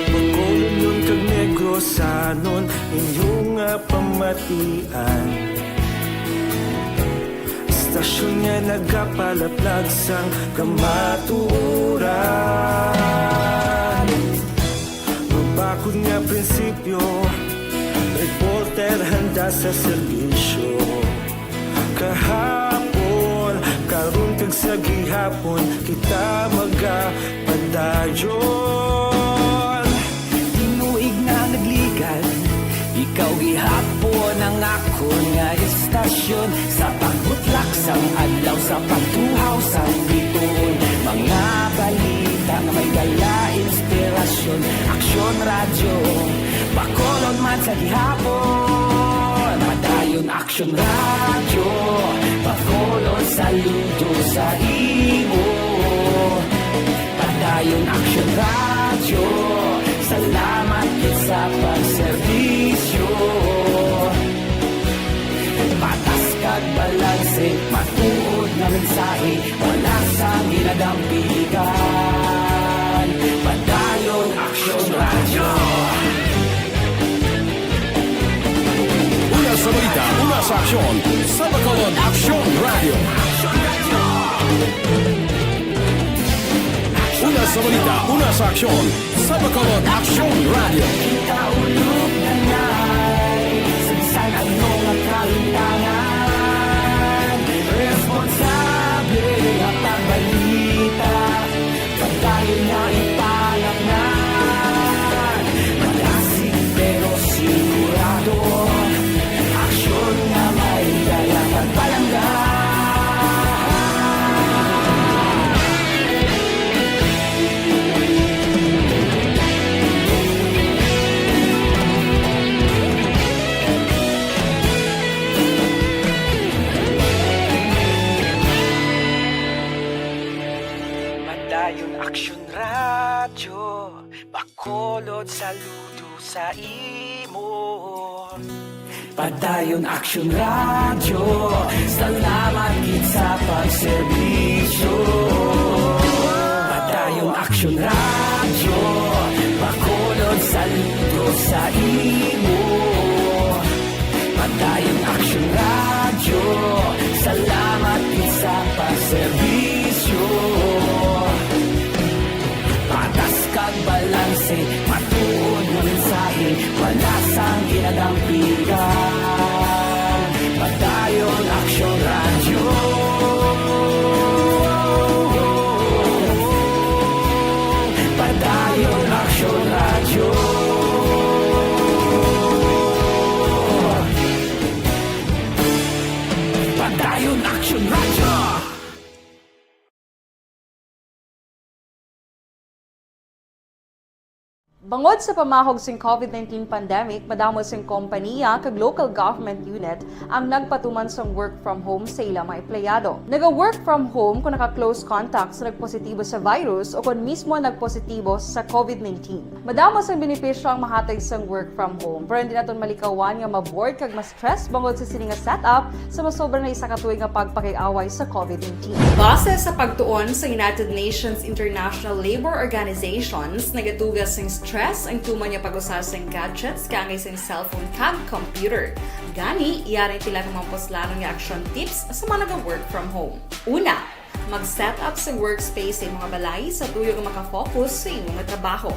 Bacolodnon kag Negrosanon, inyo nga pamatian. Estasyon nga nagapalaplag sang kamatuoran. Mabakod nga prinsipyo, reporter handa sa serbisyo. Kahapon, karon kag sa gihapon, kita magapadayon. Tinuig na nagligan, ikaw gihapon ang akon nga estasyon. Sa pagbutlak sang adlaw, sa pagtuhaw sang biton, mga balita nga may dala inspirasyon. Aksyon Radyo, Bacolod man sa gihapon. Padayon Aksyon Radyo, Bacolod, saludo sa imo. Padayon Aksyon Radyo, salamat gid sa pagserbisyo. Patas kag balanse, matuod nga mensahe, wala sang ginadampigan. Padayon Aksyon Radyo. Una sa aksyon, sa Bacolod Aksyon Radio. Una sa balita, una sa aksyon, sa Bacolod Aksyon Radio. Kita ulog na ngay, sagsag ang mga kalintangan. Responsable at ang balita. Padayon nga ipalaknag, malasig pero sigurado. Aksyon nga may dala kag palangga. Padayon Aksyon Radyo, Bacolod, saludo sa imo. Padayon Aksyon Radyo, salamat gid sa pagserbisyo. Padayon Aksyon Radyo, Bacolod, saludo sa imo. Padayon Aksyon Radyo, salamat gid sa pagserbisyo. Patas kag balanse, matuod nga mensahe, wala sang ginadampigan. Padayon Aksyon Radyo. Padayon Aksyon Radyo. Padayon Aksyon Radyo. Bangod sa pamahog sing covid nineteen pandemic, madamo sing kompaniya kag local government unit ang nagpatuman sang work from home sa ila mga empleyado. Naga-work from home kon naka-close contact sa nagpositibo sa virus o kon mismo nagpositibo sa covid nineteen. Madamo sang benepisyo ang mahatag sang work from home, pero hindi naton malikawan nga ma-bored kag ma-stress bangod sa sini nga setup sa masobra na isa ka tuig nga pagpakig-away sa covid nineteen. Base sa pagtuon sa United Nations International Labour Organizations, nagatuga sing stress ang tuman nga pag-usa sing gadgets kaangay sing cellphone kag computer. Gani, yari pila ka mga puslanon nga action tips sa mga naga-work from home. Una, mag-set up sa workspace sa imong balay sa tuyo nga maka-focus sa imo nga trabaho.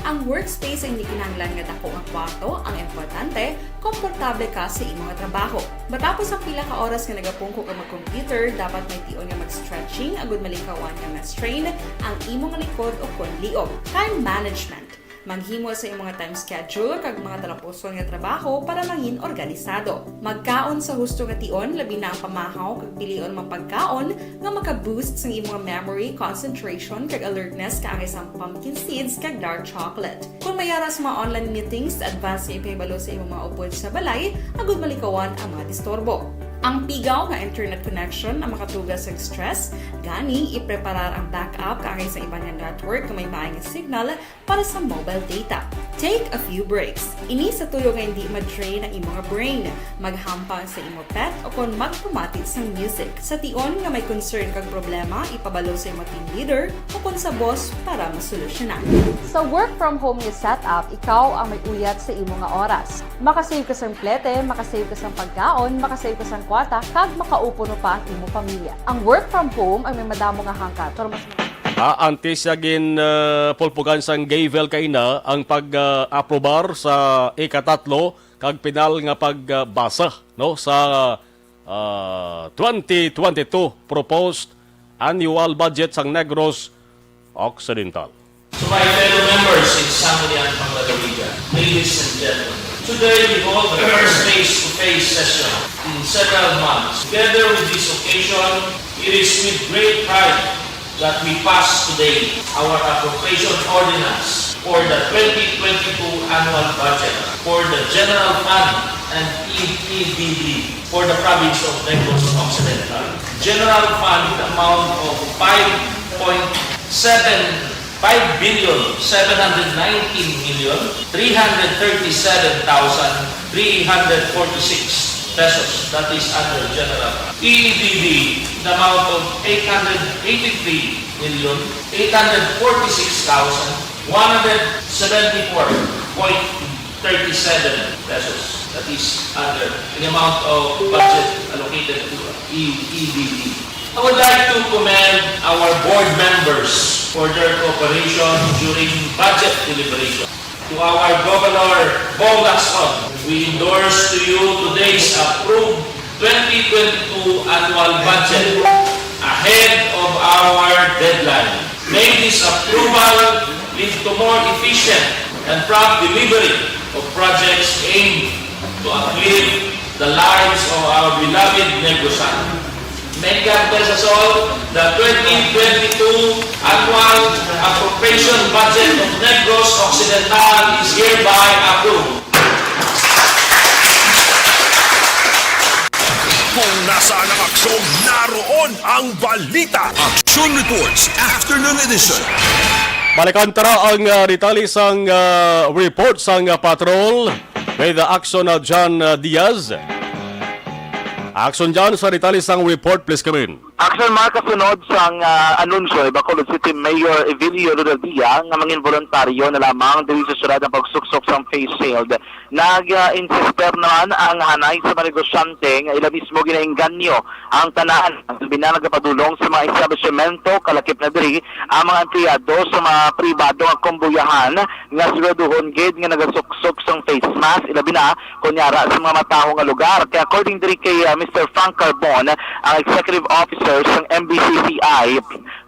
Ang workspace ang hindi kinahanglan nga dako nga kwarto, ang importante, komportable ka sa imo nga trabaho. Matapos ang pila ka oras nga nagapungko ka mag-computer, dapat may tion nga mag-stretching agud malikawan nga ma-strain ang imo nga likod o kon liog. Time management. Maghimo sa imong nga time schedule kag mga talapuson nga trabaho para mangin organisado. Magkaon sa husto nga tion, labi na ang pamahaw kag pilion mga pagkaon nga maka-boost sang imong memory, concentration, kag alertness kaangay sang pumpkin seeds kag dark chocolate. Kon may ara sa mga online meetings, advance nga ipahibalo sa imong mga upod sa balay agud malikawan ang mga disturbo. Ang pigaw nga internet connection ang makatuga sa stress, gani ipreparar ang backup kaangay sa iban nga network nga may maay nga signal para sa mobile data. Take a few breaks. Ini sa tuyo nga hindi ma-drain ang imong brain. Maghampang sa imo pet o kon magpamati sang music. Sa tion nga may concern kag problema, ipabalo sa imo team leader o kon sa boss para masolusyonan. Sa work from home nga setup, ikaw ang may uyat sa imo nga oras. Makasave ka sang plete, makasave ka sang pagkaon, makasave ka sang kwarta, kag makaupod pa ang imo pamilya. Ang work from home ay may madamo nga hangkat, pero mas Ah, antes siya gin, ah, pulpugan sang gavel kaina ang pag, ah, aprobar sa ikatatlo kag pinal nga pagbasa, no, sa, ah, twenty twenty-two proposed annual budget sang Negros Occidental. To my fellow members in Sangguniang Panglalawigan, ladies and gentlemen, today we hold the first face-to-face session in several months. Together with this occasion, it is with great pride that we pass today our appropriation ordinance for the twenty twenty-two annual budget for the general fund and E P D D for the province of Negros Occidental. General fund amount of five point seven, five billion seven hundred nineteen million three hundred thirty-seven thousand three hundred forty-six pesos. That is under general fund. E D D, the amount of eight hundred eighty-three million eight hundred forty-six thousand one hundred seventy-four point thirty-seven pesos. That is under the amount of budget allocated to E-, E D B. I would like to commend our board members for their cooperation during budget deliberation. To our Governor Bong Lacson, we endorse to you today's approved twenty twenty-two annual budget ahead of our deadline. May this approval lead to more efficient and prompt delivery of projects aimed to uplift the lives of our beloved Negros. May God bless us all. The twenty twenty-two annual appropriation budget of Negros Occidental is hereby approved. Kung nasaan ang aksyon, naroon ang balita. Action Reports, Afternoon Edition. Balikan tara ang ah, detalye sang ah, report sang ah, patrol kay the Action ah, John ah, Diaz. Action John, sa detalye sang report, please come in. Action Mark, kasunod sang ah, anunsyo ni Bacolod City Mayor Evilio Rodaldia nga mangin voluntaryo na lamang diri sa syudad ang pagsuksok sang face shield. Nag-insister naman ang hanay sa mga negosyante nga ila mismo ginaengganyo ang tanan, labi na nagapadulong sa mga establishmento, kalakip na diri ang mga empleyado sa mga pribado nga kumbuyahan nga siguraduhon gid nga nagasuksok sang face mask, ilabi na kunyara sa mga mataho nga lugar. Kay according diri kay ah, Mister Frank Carbon, ang executive officer sang M B C C I,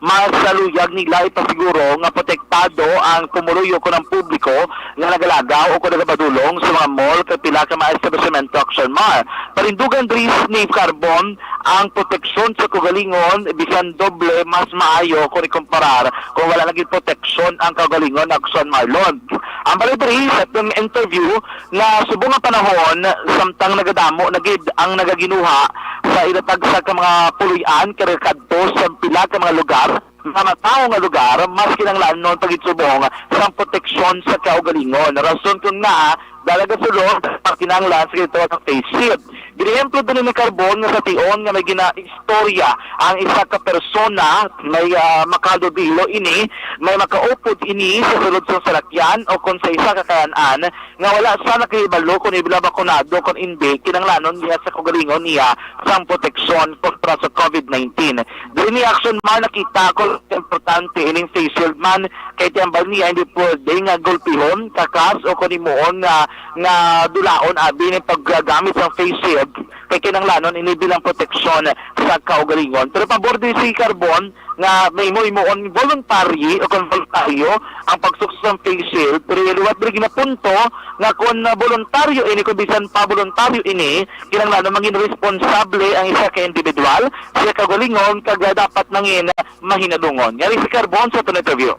mas luyag nila ipasiguro nga protektado ang pumuluyo kon ang publiko nga nagalagaw o kon nagapadulong sa mga mall kag pila ka mga establishmento. Action Mar. Panindugan diri ni Carbon ang proteksyon sa kaugalingon, bisan doble mas maayo kon ikumparar kon wala na gid proteksyon ang kaugalingon. Action Marlon. Ang balay diri sa atong interview nga subong nga panahon, samtang nagadamo na gid ang nagaginuha sa ilatag sa ka mga puloy-an kay nagakadto sa pila ka mga lugar, mga matawo nga lugar, mas kinahanglanon pa gid subong sang proteksyon sa kaugalingon. Rason kon ngaa dala gasulod ang kinahanglan sa gitawag nga face shield. Ginehemplo diri ni Carbon nga sa tion nga may ginaistorya ang isa ka persona, may ah, makahadlok ini, may makaupod ini sa sulod sang salakyan o kon sa isa ka kayan-an nga wala sa nakahibalo kon ila bakunado kon indi, kinahanglanon niya sa kaugalingon niya sang proteksyon kontra sa COVID nineteen. Diri ni Action Mar nakita kon importante ining face shield man kay ti ang balay niya hindi pwede nga gulpihon, kakas o kon himuon nga nga dulaon abi ni paggamit sang face shield kay kinahanglanon ini bilang proteksyon sa kaugalingon. Pero pabor din si Carbon nga may mo himuon voluntary o kon voluntaryo ang pagsuksok sang face shield, pero liwat diri ginapunto nga kon voluntaryo ini, kon bisan pa voluntaryo ini, kinahanglan mangin responsable ang isa ka individual sa kaugalingon kag dapat mangin mahinalungon. Yari si Carbon sa aton interview.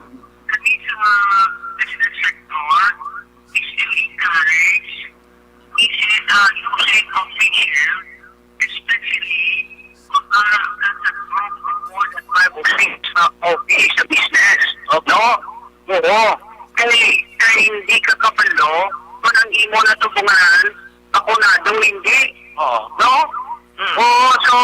Kami sa business sector is encouraged is uh, using of facial, especially pag uh, nasa group of more than five or six uh, of sa business. No? Oo. Kay, kay hindi ka kabalo kung ang imo natubungan, ako na daw hindi. Oo. No? Mm. Oo, so,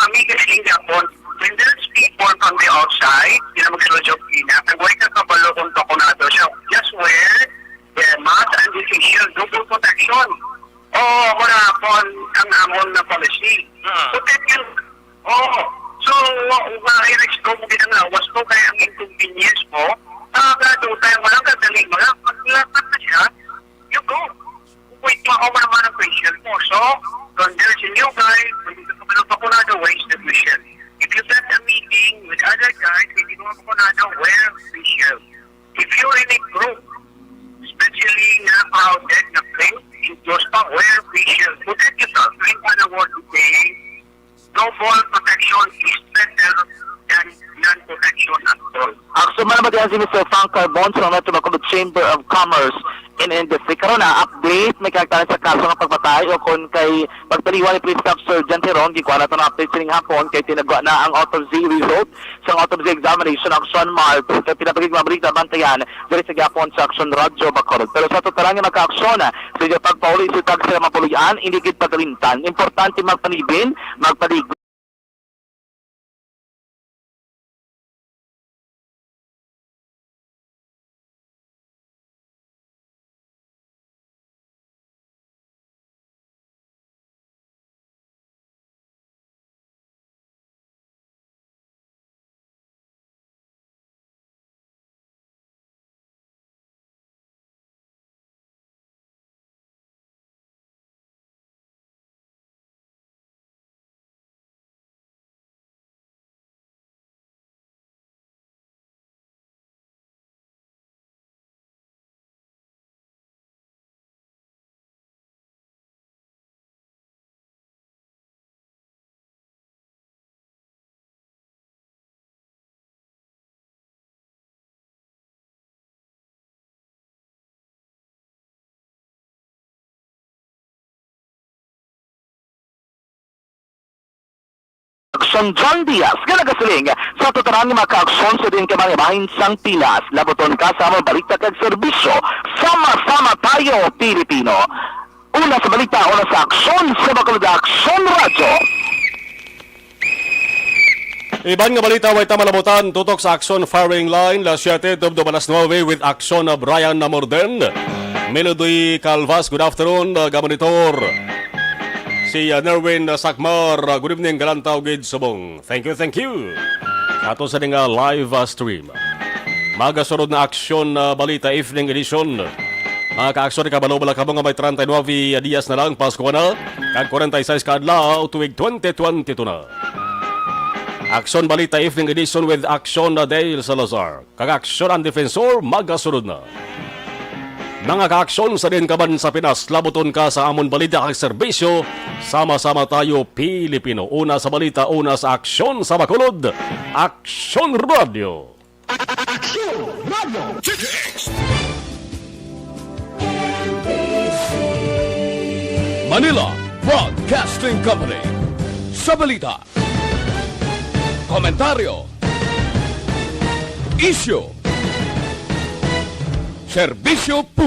kami kasi hindi ako. When there's people from the outside, you know, magsulod sa opisina, kay wala ka kabalo kung ako na daw siya. Just wear the mask and the facial double protection. Oo, mura kon ang amon na policy. Ah. Protect you. Oo. So, wa- wa- i-restore mo din ang lawas mo, kaya ang inconvenience mo, nakakadutay mo lang, kadali mo lang, pag lapat na siya, you go. Wait mo ako naman ang facial mo. So, kung there's a new guy, pwede ka pa lang bakunado, why is the facial? If you got a meeting with other guys, hindi mo bakunado, wear facial. If you're in a group, especially na crowded na place, in Diyos pa, wear facial. Protect yourself. In other words, saying, double protection is better than non-protection at all. Action man naman si Mister Frank Carbon sa Metro Bacolod Chamber of Commerce and Industry. Karon na update, may kaagtanan sa kaso nga pagpatay o kon kay pagtaliwan ni Police Staff Sergeant Heron. Gikuha nato ng update sining hapon kay tinagwa na ang autopsy result sang autopsy examination. Action Mar, kay pinapagig mabalita bantayan diri sa gihapon sa Action Radyo Bacolod. Pero sa ato tanan nga magkaaksyon, sa inyo pagpauli sa tag sa mga puloy-an, hindi gid pagalintan. Importante magpanibin, magpalig John Diaz nga nagasiling sa tanan nga mga kaaksyon sa diin ka man nga bahin sang Pinas, labuton ka sa among balita kag serbisyo. Sama-sama tayo, Pilipino. Una sa balita, una sa aksyon, sa Bacolod Aksyon Radyo. Iban nga balita, way ta malabutan, tutok sa Aksyon Firing Line, las siete tubtob alas nuebe with Aksyon na Brian Namorden. Melody Calvas, good afternoon, uh, gamonitor. Si, uh, Nerwin, uh, Sakmar, uh, good evening, Galantao, gid subong. Thank you, thank you. Ato sa nga live, uh, stream. Magasunod na Aksyon, uh, Balita Evening Edition. Mga kaaksyon, kabalo bala kamo nga may treinta y nueve dias na lang, Pasko na, kag forty-six ka adlaw, tuig twenty twenty-two na. Aksyon Balita Evening Edition with Aksyon na Dale Salazar, kag Aksyon ang Defensor, magasunod na. Mga kaaksyon sa diin ka man sa Pinas, labuton ka sa amon balita kag serbisyo. Sama-sama tayo, Pilipino. Una sa balita, una sa aksyon sa Bacolod. Aksyon Radio. Aksyon Radio. Manila Broadcasting Company. Sa balita, komentaryo, isyu, serbisyo